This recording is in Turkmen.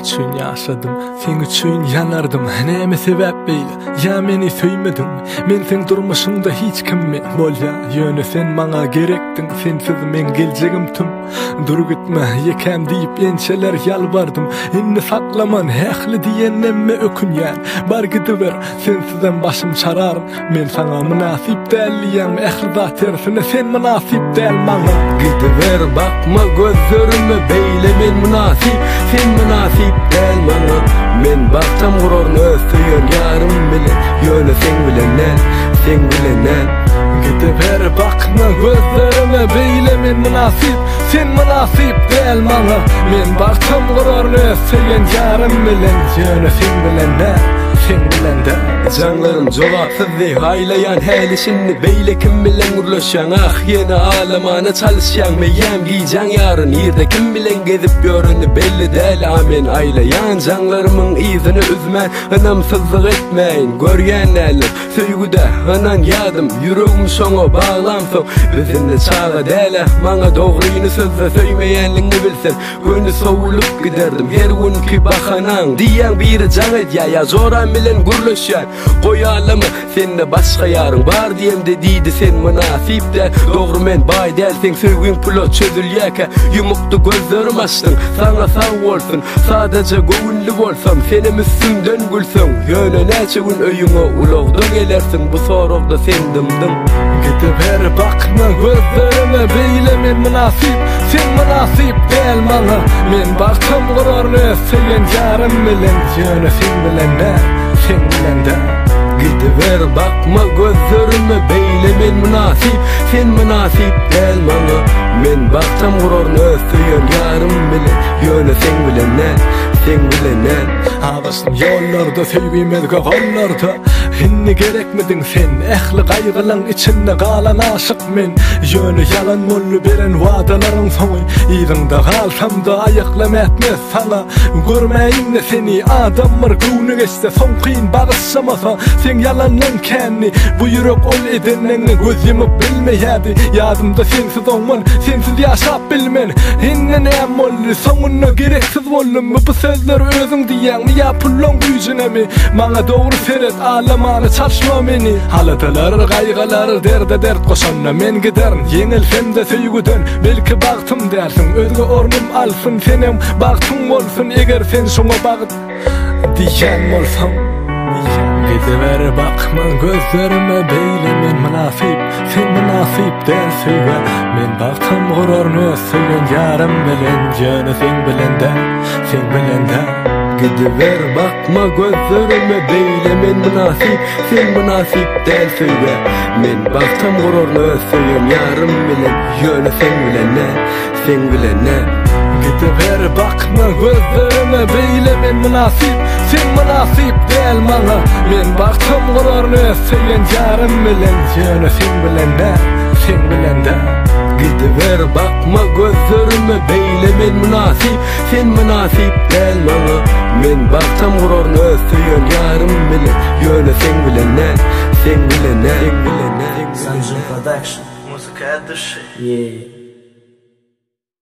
üçin ýaşadym, seň üçin ýanardym Näme sebäp beýle, ýa meni söýmediňmi? Men seň durmuşyňda hiç kimmi? Bolýa, ýöne sen maňa gerekdiň Sensiz meň geljegim tüm Dur gitme, ýekäm diýip ençeler ýalbardym Indi saklaman, ähli diýenlemme ökünýän Bar gidiber, sensizem başym çararyn Men saňa mynasyp däl diýýäňmi ähli zat tersine sen mynasyp däl maňa. Gidiber bakma gözlerime beýle men mynasyp sen mynasyp däl maňa Men bagtam guraryn öz söýen ýarym bilen ýöne seň bilen däl seň bilen däl. Gidiber bakma gözlerime beýle men mynasyp sen mynasyp däl maňa Men bagtam guraryn öz söýen ýarym bilen ýöne seň bilen däl seň bilen däl. Jaňlarym jogapsyzdy aýlaýan häli şindi beýle kim bilen gürleşýäň ah ýene alamana çalyşýaň meýäm gijäň ýary nirde kim bilen gezip ýöreni belli däl a men aýlaýan jaňlarymyň yzyny üzmän ynamsyzlyk etmäýin görýän däldir söýgüde ynanýadym ýüregim şoňa baglamsoň biz indi çaga dälä maňa dogryny sözle söýmeýänliňi bilsem Göni sowulyp giderdim her günki bahanaň Diýýäň biri jaň edýä ýa joram bilen gürleşýän Goý alamy sende başga ýaryň bar diýemde diýdi sen mynasyp däl Dogry men baý däl seň söýgiň pula çözülýäkä Ýumukdy gözlerim açdyň saňa sag bolsun Sadaja göwünli bolsam senem üstümden gülseň Ýöne näçe gün öýüňe ulagda gelersiň bu soragda sen dymdyň. Gidiber bakma gözlerime beýle men mynasyp Sen mynasyp däl maňa Men bagtym guraryn öz söýen ýarym bilen Ýöne seň bilen däl, seň bilen däl. Gidiber bakma gözlerime beýle men mynasyp Sen mynasyp däl maňa Men bagtam guraryn öz söýen ýarym bilen Ýöne seň bilen däl, seň bilen däl. Azaşdym ýollarda söýgim özge gollarda Indi gerekmidiň sen Ähli gaýgylaň içinde galan aşyk men Ýöne ýalan boldy beren wadalaryň soňy Yzyňda galsamda aýaklam ätmez saňa Görmäýin-de seni adam bir göwni geçse Soň kyn bagyşlamasa seň ýalanlaň kändi Bu ýürek ol edenleňe göz ýumup bilmeýärdi Ýadymda sensiz oňman, sensiz ýaşap bilmen Indi näme boldy, soňunda gereksiz boldummy Bu sözleri özüň diýýäňmi ýa pullaň güýjünemi Maňa dogry seret, Aldamana çalyşma meni Aladalar, gaýgylar, derde dert goşanda men giderin Ýeňilsemde söýgüden, belki bagtym dälsiň Özge ornum alsyn, senem bagtyň bolsun Eger sen şoňa bagt diýýän bolsaň Gidiber bakma gözlerime beýle men mynasyp Sen mynasyp däl söýgä Men bagtym guraryn öz söýen ýarym bilen Ýöne seň bilen däl, seň bilen däl Gidiber bakma gözlerime beýle men mynasyp Sen mynasyp däl söýgä Men bagtam guraryn öz söýen ýarym bilen Ýöne seň bilen däl, seň bilen däl. Gidiber bakma gözlerime beýle men mynasyp Sen mynasyp däl maňa Men bagtam guraryn öz söýen ýarym bilen Ýöne seň bilen däl, seň bilen däl. Gidiber bakma gözlerime beýle men mynasyp Sen mynasyp däl maňa Men bagtam guraryn öz söýen ýarym bilen Ýöne seň bilen däl, seň bilen däl, seň bilen däl. Sanjym Production. Muzyka duşy. Yeah.